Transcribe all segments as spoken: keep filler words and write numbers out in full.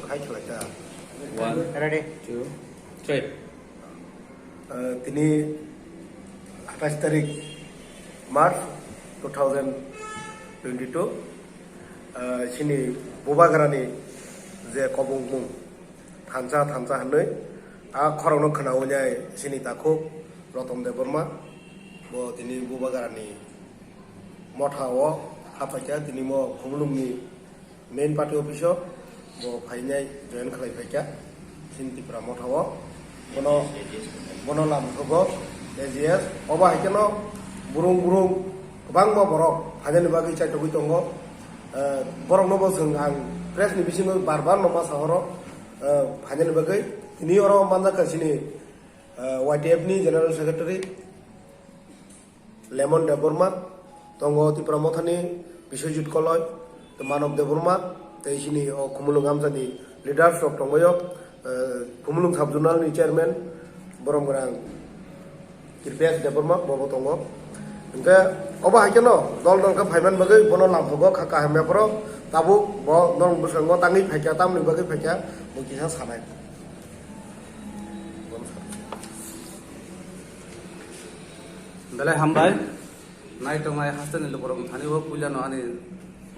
Hai khlaikha. One, ready, two, three. Uh, tini athais tarik March two thousand twenty-two, uh, chini Bubagrani je kobongmung thansa thansa hwnwi a khorokno khwnawi nai chini takhuk Roton Debbarma bo tini Bubagrani motha o haphaikha, tini mo Khumulwngni main party office o bo phainai join khlai phaikha chini Tipra motha o. Bono, bono lamsogo A G S. Obo hai kheno burung burung kwbangma borok phainani bagwi chaitogwi tongo. Eh, borokno bo chwng ang press ni bisingo bar bar no ma sahoro, eh, phainani bagwi. Tini oro manjakha chini, eh, Y T F ni General Secretary Lemon Debbarma, tongo Tipra Mothani Biswajit Koloi, tei Manob Debbarma, tei chini o Khumulwng amchani leaders rok tongbaio, eh, Khumulwng Sub Zonal ni Chairman Borom Gwnang Kirpesh Debbarma bobo tongo. Hwnkhe obo hai kheno dol dol khe phaiman bagwi bono lamsogo kha kaham yapharo tabuk bo norok bwskango tangwi phaikha, tamoni bagwi phaikha bo kisa sanai. Belai hambai. Nai tongnai hasteni lukurok thani o puila no ani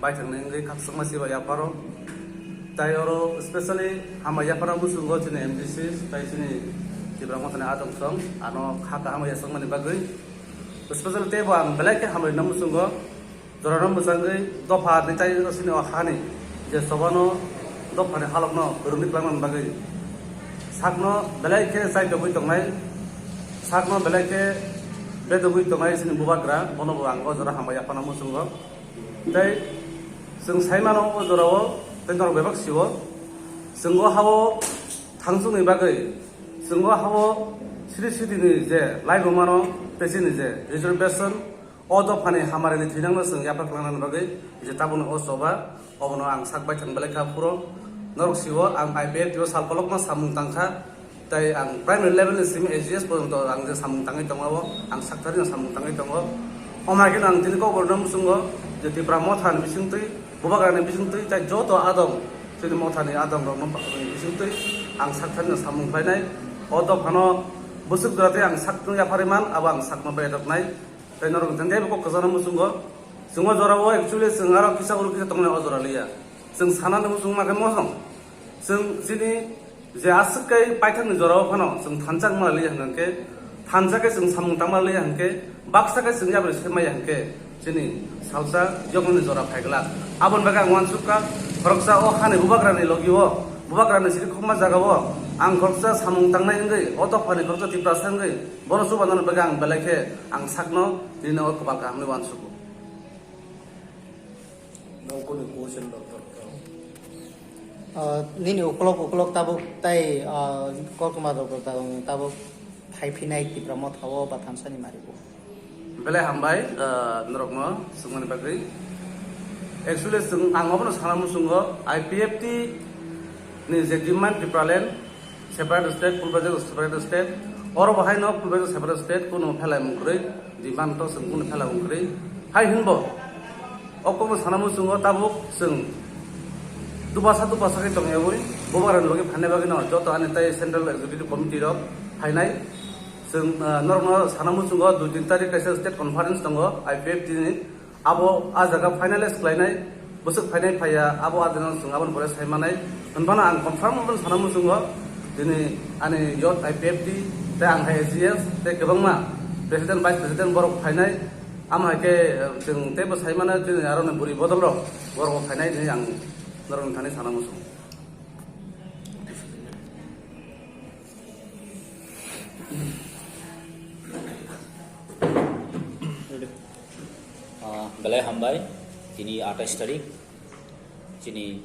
bai thangnai wngwi khakchangma se bai yapharo. Tai oro specially hambai yapharo muchungo chini M D C tai chini Tipra Mothani adong song ano kha kaham yasakmani bagwi. Specially teibo ang belai khe hambai no muchungo. Jorano mwchangwi dopha ni tai sini o hani je chobano dophani halokno rwngwi twlangna bagwi sakno belai khe chai tongwi tongnai, sakno belai khe bedogwi tongnai sini bubagra, bono bo ang o jora hambai yaphano muchungo. Tei chwng saimano o jorao tei norok bebak sio chwng o hao thangchukni bagwi chwng o hao sri sri ni je laibumano tei chini je reservation O dophani hamarini thwinangno chwng yapharklangnani bagwi je tabukni o choba, obono ang sak baithang belai kha phuro. Norok sio ang I P F T o sal kolokma samung tangkha, tei ang primary level ni simi A G S porjonto ang je samung tangwi tongo, ang sakthari no samung tangwi tongo. Omo hai kheno ang tini kokborokno muchungo je Tipra Mothani bisingtwi, Bubagrani bisingtwi, tei joto adong, chini Mothani adongrokno bisingtwi ang sakthari no samung khlainai. O dophano bwswk jora tei ang sakno yapharwi man, abo ang sakno bedoknai. Tei norok jeng jaibo kok kwchangno muchungo. Chwng o jorao actually chwng aro kisa uro kisa tongnai o jora liya. Chwng sanani muchung ma khe mosong. Chwng chini je aswk kai paithakni jorao phano chwng thansa wngma liya hwnkha khe, thansa khe chwng samung tangma liya hwnkhe, baksa khe chwng yapri se maya hwnkhe chini salsa yoknani jora phai glak. Aboni bagwi ang uansuk kha, khoroksa o hani bubagrani logi o, bubagrani siri khokma jaga o ang khoroksa samung tangnai wngwi, o dophani khoroksa Tiprasa wngwi, Bono chubanani bagwi ang belai khe ang sakno nini o kwbal kaham hwnwi uansugo. Nokoni question doktor. Ah, nini ukolok ukolok tabuk tai, ah, koktwma rok tabuk phai phinai Tipra Motha o ba thansani mari o. Belai hambai, ah, norokno swngmani bagwi. Actually, chwng, ang obono sana muchungo, I P F T ni je demand Tipraland, separate state, Pulbajak separate state, oro bo haino Pulbajak separate state, kuno phelai mung kwrwi, demand to chwng kuno phelai mung kwrwi. Hai hinbo, o kokno sana muchungo tabuk chwng dubasa dubasa khe tongyawi, bubagrani logi phainai bagwino joto ani tai Central Executive Committee rok phainai. Chwng, ah, norokno sana muchungo dui tin tarik kaisa state conference tongo I P F T ni. Abo a jaga finalize khlainai, bwswk phainai phaiya, abo a jaga chwng aboni pore sai manai. Hwnphano ang confirm aboni sana muchungo, tini ani youth I P F T, tei ang hai A G S, tei kwbangma president, vice president borok phainai. Amo hai khe, eh, chwng teibo sai mano, chini aroni bwrwi bodol rok borok phainai hinwi ang norokni thani sana muchungo. Ah, belai hambai, tini atais tarik, chini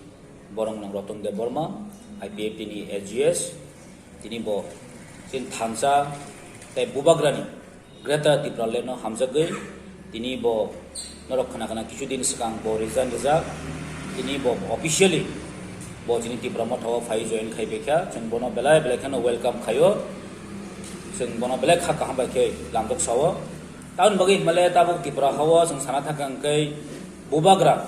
borok nang Roton Debbarma, I P F T ni A G S, tini bo chini thansa tei bubagrani Greater Tipraland no hamjagwi tini bo norok khna khna kichu din swkang bo resign rijak, tini bo officially bo chini Tipra Motha o phai join khai baikha, chwng bono belai belai kheno welcome khaio, chwng bono belai kha kaham bai khe lamjak sao. Tamoni bagwi himale tabuk Tipra hao chwng sana thangkha hwnkhe bubagra,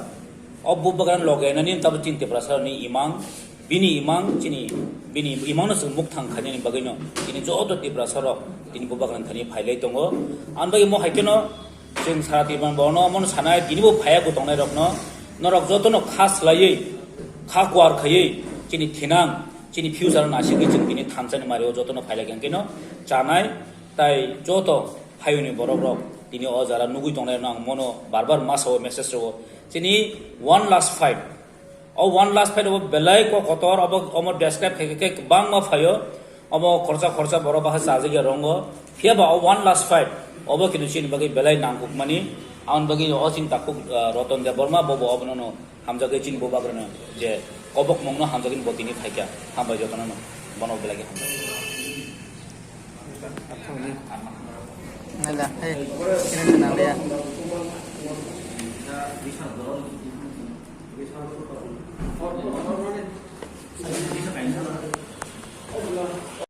o bubagra loge nani tabuk chini Tiprasa ni imang Bini imang chini, bini imangno chwng mukthang khainani bagwino tini joto Tiprasa rok tini bubagrani thani phailai tongo. Ang bai mo hai kheno chwng sara Tiprasa bono omono sanai, tini bo phaiya bo tongnai rokno, norok jotono kha swlaiwi, kha kuar khaiwi chini thinang, chini future nasigwi chwng tini thansani mario jotono phailai khe keno chanai, tai joto phaiuni borok rok tini o jara nugwi tongnai rokno ang mono bar bar masa o message rwo. Chini one last fight. O one last fight o belai kok kotor, obo omo describe khai khe kwbangma phaio. Omo khorsa khorsa borok bahai chajak ya rongo. Phiya ba o one last fight obo kinu chini bagwi belai nangkukmani. Aboni bagwi o chini takhuk, ah, Roton Debbarma bobo obono no hamjagwi chini bubagrano je kobok mungno hamjagwi bo tini phaikha. Hambai jotono no bono belai khe hambai. Nada, eh, kena nang ya.